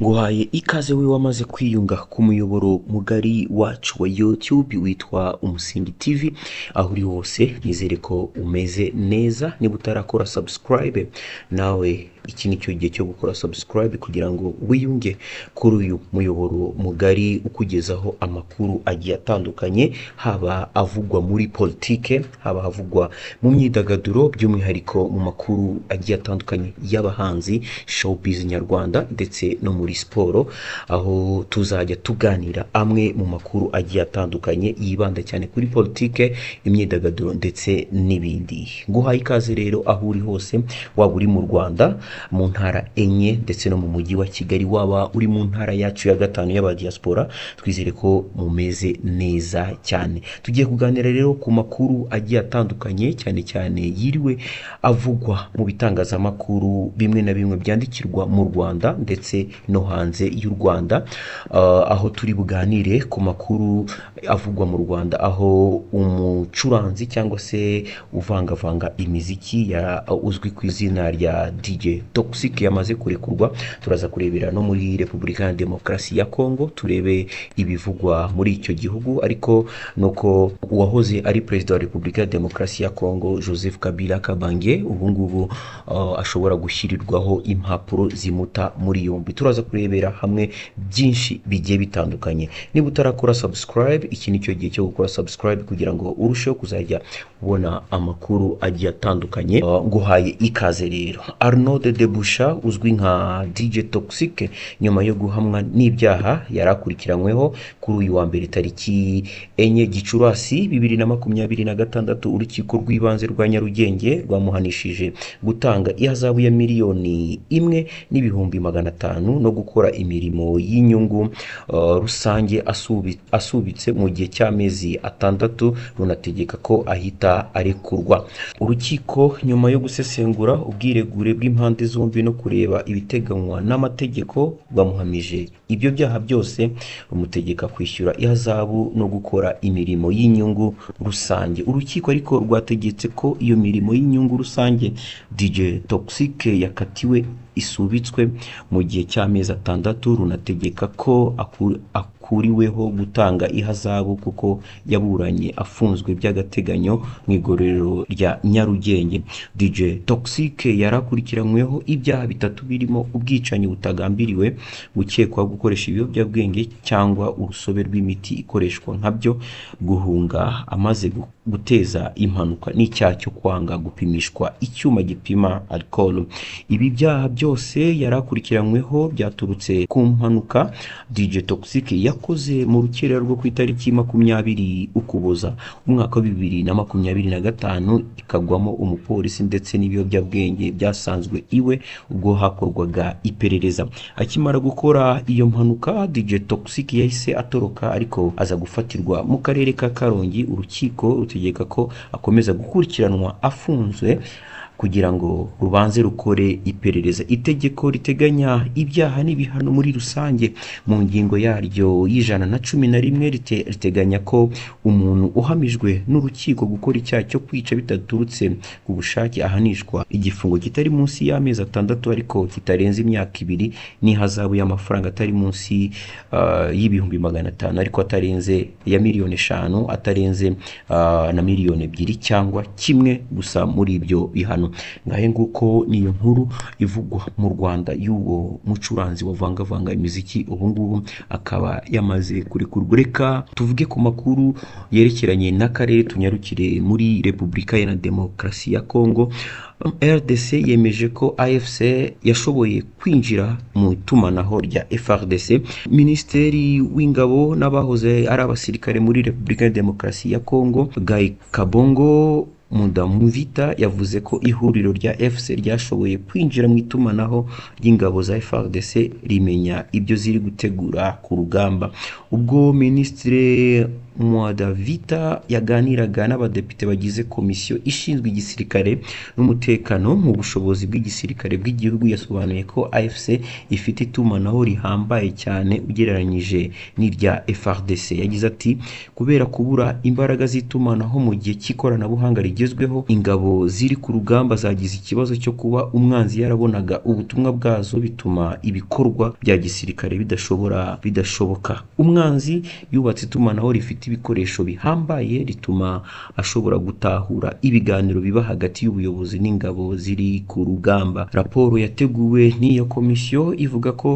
Nguhaye ikaze wowe wamaze kwiyunga ku muyoboro mugari wacu wa YouTube witwa Umusingi TV. Aho uri hose nizere ko umeze neza. Niba utarakora subscribe, nawe iki ni cyo gihe cyo gukora subscribe kugira ngo wiyunge kuri uyu muyoboro mugari ukugezaho amakuru agiye atandukanye, haba avugwa muri politike, haba avugwa mu myidagaduro, by'umwihariko mu makuru agiye atandukanye y'abahanzi, showbiz nyarwanda, ndetse no muri siporo, aho tuzajya tuganira amwe mu makuru agiye atandukanye yibanda cyane kuri politike, imyidagaduro ndetse n'ibindi. Nguhaye ikaze rero aho uri hose, waba uri mu Rwanda mu ntara enye ndetse no mu mujyi wa Kigali, waba uri mu ntara yacu ya gatanu y'abadiaspora, twizere ko mumeze neza cyane. Tugiye kuganira rero ku makuru agiye atandukanye, cyane cyane yiriwe avugwa mu bitangazamakuru bimwe na bimwe byandikirwa mu Rwanda ndetse no hanze y'u Rwanda, aho turi buganire ku makuru avugwa mu Rwanda, aho umucuranzi cyangwa se uvangavanga imiziki ya uzwi ku izina rya DJ Toxic yamaze kurekurwa. Turaza kurebera no muri Repubulika ya Demokarasi ya Kongo, turebe ibivugwa muri icyo gihugu, ariko nuko uwahoze ari perezida wa Repubulika ya Demokarasi ya Kongo, Joseph Kabila Kabange, ubu ngubu ashobora gushyirirwaho impapuro zimuta muri yombi. Turaza kurebera hamwe byinshi bigiye bitandukanye. Niba utarakora subscribe, iki ni cyo gihe cyo gukora subscribe kugira ngo urusheho kuzajya ubona amakuru agiye atandukanye. Nguhaye ikaze rero. Arnaud Debusha uzwi nka DJ Toxic, nyuma yo guhamwa n'ibyaha yari akurikiranyweho, kuri uyu wa mbere tariki 4 Gicurasi 2026, urukiko rw'ibanze rwa Nyarugenge rwamuhanishije gutanga ihazabu ya 1,500,000 no gukora imirimo y'inyungu rusange asubitse mu gihe cy'amezi 6, runategeka ko ahita arekurwa. Urukiko, nyuma yo gusesengura ubwiregure bw'impande zombi no kureba ibiteganywa n'amategeko, rwamuhamije ibyo byaha byose, rumutegeka kwishyura ihazabu no gukora imirimo y'inyungu rusange. Urukiko ariko rwategetse ko iyo mirimo y'inyungu rusange DJ Toxic yakatiwe isubitswe mu gihe cy'amezi 6, runategeka ko akuriweho gutanga ihazabu kuko yaburanye afunzwe by'agateganyo mu igororero rya Nyarugenge. DJ Toxic yari akurikiranyweho ibyaha bitatu birimo ubwicanyi butagambiriwe, gukekwaho gukoresha ibiyobyabwenge cyangwa urusobe rw'imiti ikoreshwa nkabyo, guhunga amaze guteza impanuka, n'icyaha cyo kwanga gupimishwa icyuma gipima alcool. Ibi byaha byose yari akurikiranyweho byaturutse ku mpanuka DJ Toxic yakoze mu rukerera rwo ku itariki 20 Ukuboza umwaka wa 2025, ikagwamo umupolisi, ndetse n'ibiyobyabwenge byasanzwe iwe ubwo hakorwaga iperereza. Akimara gukora iyo mpanuka, DJ Toxic yahise atoroka, ariko aza gufatirwa mu karere ka Karongi. Urukiko rutegeka ko akomeza gukurikiranwa afunzwe kugira ngo rubanze rukore iperereza. Itegeko riteganya ibyaha n'ibihano muri rusange, mu ngingo yaryo y'111, riteganya ko umuntu uhamijwe n'urukiko gukora icyaha cyo kwica bidaturutse ku bushake ahanishwa igifungo kitari munsi y'amezi 6 ariko kitarenze imyaka 2, n'ihazabu y'amafaranga atari munsi y'500,000 ariko atarenze ya miliyoni 5, atarenze na miliyoni 2, cyangwa kimwe gusa muri ibyo bihano. Ngahe nguko, niyo nkuru ivugwa mu Rwanda y'uwo mucuranzi wavangavanga imiziki, ubu ngubu akaba yamaze kurekurwa. Reka tuvuge ku makuru yerekeranye n'akarere, tunyarukire muri Repubulika ya Demokarasi ya Kongo. RDC yemeje ko AFC yashoboye kwinjira mu itumanaho rya FARDC. Minisiteri w'ingabo n'abahoze ari abasirikare muri Repubulika ya Demokarasi ya Kongo, Guy Kabongo Mudamuvita, yavuze ko ihuriro rya AFC ryashoboye kwinjira mu itumanaho ry'ingabo za FARDC, rimenya ibyo ziri gutegura ku rugamba. Ubwo Minisitiri Mwadiamvita yaganiraga n'abadepite bagize komisiyo ishinzwe igisirikare n'umutekano mu bushobozi bw'igisirikare bw'igihugu, yasobanuye ko AFC ifite itumanaho rihambaye cyane ugereranyije n'irya FARDC. Yagize ati: "Kubera kubura imbaraga z'itumanaho mu gihe cy'ikoranabuhanga rigezweho, ingabo ziri ku rugamba zagize ikibazo cyo kuba umwanzi yarabonaga ubutumwa bwazo, bituma ibikorwa bya gisirikare bidashoboka. Umwanzi yubatse itumanaho rifite ibikoresho bihambaye rituma ashobora gutahura ibiganiro biba hagati y'ubuyobozi n'ingabo ziri ku rugamba." Raporo yateguwe n'iyo komisiyo ivuga ko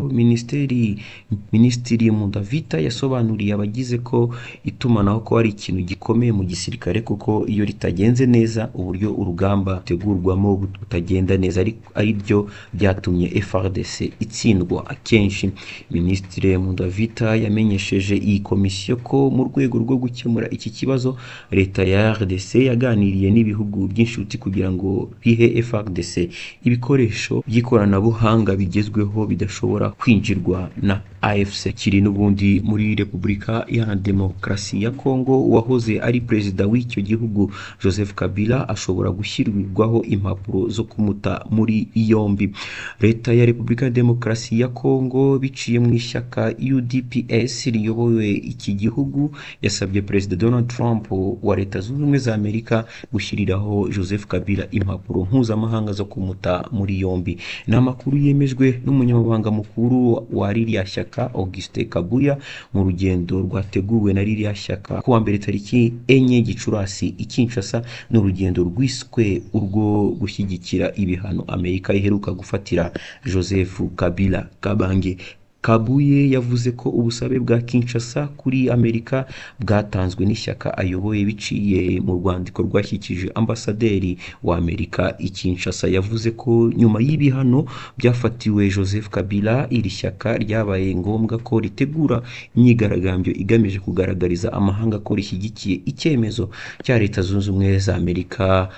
Minisitiri Muadiamvita yasobanuriye abagize ko itumanaho ko ari ikintu gikomeye mu gisirikare, kuko iyo ritagenze neza uburyo urugamba rutegurwamo butagenda neza, ari byo byatumye FARDC itsindwa akenshi. Minisitiri Muadiamvita yamenyesheje iyi komisiyo ko mu rwego rwo gukemura iki kibazo, leta ya RDC yaganiriye n'ibihugu by'inshuti kugira ngo bihe FARDC ibikoresho by'ikoranabuhanga bigezweho bidashobora kwinjirwa na AFC. Kiri n'ubundi muri Repubulika Iharanira Demokarasi ya Kongo, uwahoze ari perezida w'icyo gihugu Joseph Kabila ashobora gushyirirwaho impapuro zo kumuta muri yombi. Leta ya Repubulika ya Demokarasi ya Kongo, biciye mu ishyaka UDPS riyobowe iki gihugu, yasabye Perezida Donald Trump wa Leta Zunze Ubumwe za Amerika gushyiriraho Joseph Kabila impapuro mpuzamahanga zo kumuta muri yombi. Ni amakuru yemejwe n'umunyamabanga mukuru wa ririya shyaka, Augustin Kabuya, mu rugendo rwateguwe na ririya shyaka kuwa mbere tariki 4 Gicurasi i Kinshasa. Ni urugendo rwiswe urwo gushyigikira ibihano Amerika iheruka gufatira Joseph Kabila Kabange. Kabuye yavuze ko ubusabe bwa Kinshasa kuri Amerika bwatanzwe n'ishyaka ayoboye biciye mu rwandiko rwashyikirije ambasaderi wa Amerika i Kinshasa. Yavuze ko nyuma y'ibihano byafatiwe Joseph Kabila, iri shyaka ryabaye ngombwa ko ritegura imyigaragambyo igamije kugaragariza amahanga ko rishyigikiye icyemezo cya Leta Zunze Ubumwe za Amerika.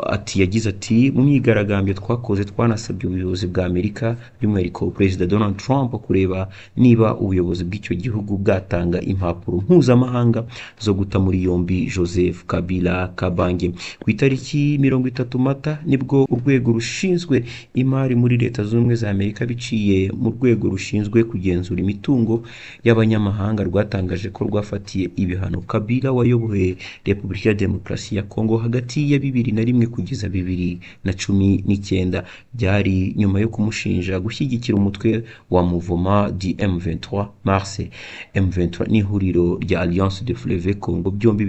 Ati yagize ati: "Mu myigaragambyo twakoze twanasabye ubuyobozi bwa Amerika, by'umwihariko Perezida Donald Trump, kureba niba ubuyobozi bw'icyo gihugu bwatanga impapuro mpuzamahanga zo guta muri yombi Joseph Kabila Kabange." Ku itariki 30 Mata nibwo urwego rushinzwe imari muri Leta Zunze Ubumwe za Amerika, biciye mu rwego rushinzwe kugenzura imitungo y'abanyamahanga, rwatangaje ko rwafatiye ibihano Kabila wayoboye Repubulika ya Demokarasi ya Kongo hagati ya 2001 kugeza 2019. Byari nyuma yo kumushinja gushyigikira umutwe wa Mouvement du M23 Mars. M23 n'ihuriro rya Alliance du Fleuve Congo byombi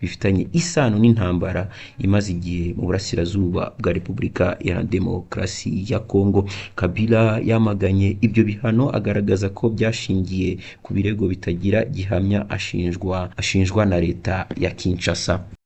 bifitanye isano n'intambara imaze igihe mu burasirazuba bwa Repubulika ya Demokarasi ya Kongo. Kabila yamaganye ibyo bihano, agaragaza ko byashingiye ku birego bitagira gihamya ashinjwa na leta ya Kinshasa.